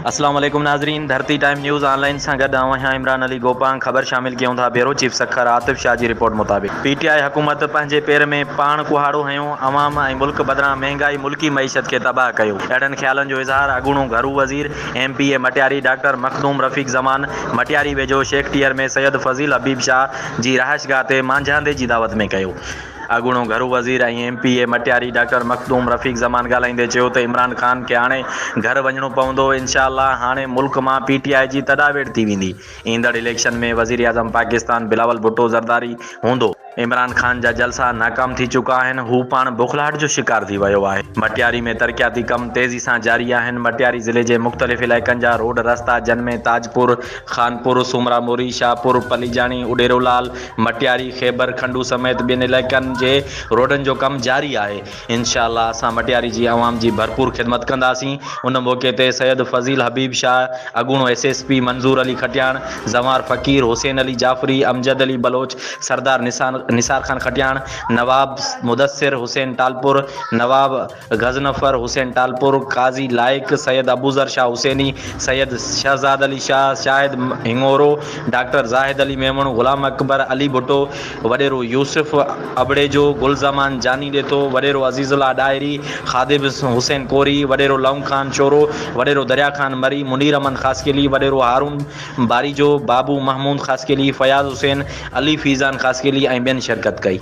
اسلام عليڪم ناظرين ڌرتي ٽائيم نيوز آن لائين سان گڏ آئون آهيان عمران علي گوپانگ خبر شامل ڪيون ٿا بيورو چيف سکر عاطف شاهه جي رپورٽ مطابق پي ٽي آء حڪومت پنهنجي پير ۾ پاڻ ڪهاڙو هنيو عوام ۽ ملڪ بدران مهنگائي ملڪي معيشت کي تباهه ڪيو اهڙن خيالن جو اظهار اڳوڻو گهرو وزير M P A Matiari doctor Makhdoom Rafiq Zaman Matiari ويجهو شيخ ٽيئر ۾ سيد فضيل حبيب شاهه جي رهائشگاهه تي مانجهاندي جي دعوت ۾ ڪيو. اڳوڻو گهرو وزير ۽ M P A Matiari doctor Makhdoom Rafiq Zaman ڳالهائيندي چيو ته عمران خان کي هاڻي گهر وڃڻو پوندو، انشاء الله هاڻي ملڪ مان پي ٽي آء جي تڏا ويڙهه ٿي ويندي، ايندڙ اليڪشن ۾ وزيراعظم پاڪستان بلاول ڀٽو زرداري هوندو. عمران خان جا جلسا ناڪام ٿي چڪا آهن، هو پاڻ بوکلاهٽ جو شڪار ٿي ويو آهي. مٽياري ۾ ترقياتي ڪم تيزي سان جاري آهن، مٽياري ضلعي جي مختلف علائقن جا روڊ رستا جن ۾ تاجپور، خانپور، سومرا موري، شاهپور، پليجاڻي، اڏيرو لال، مٽياري، خيبر، کنڊو سميت ٻين علائقن جي روڊن جو ڪم جاري آهي، انشاء الله اسان مٽياري جي عوام جي ڀرپور خدمت ڪنداسين، ان موقعي تي سيد فضيل حبيب شاهه، اڳوڻو S S P Manzoor Ali Khatian, Zawar Faqir, Hussain Ali Jafri, Amjad Ali Baloch, Sardar Nisar Khan Khatian, Nawab Mudassir Hussain Talpur, Nawab. Ghazanfar Hussain Talpur, Qazi Laiq, Syed Abuzar Shah Hussaini, Syed Shahzad Ali Shah, Shahid Hingoro, doctor Zahid Ali Memon, Ghulam Akbar Ali Bhutto, وڏيرو يوسف ابڙيجو، گل زمان جاني ڏيٿو، وڏيرو عزيز الله ڏاهري، خادم حسين ڪوري، وڏيرو لونگ خان شورو، وڏيرو دريا خان مري، منير احمد خاصخيلي، وڏيرو هارون باريجو، بابو محمود خاصخيلي، فياض حسين، علي فيضان خاصخيلي ۽ ٻين شرڪت ڪئي.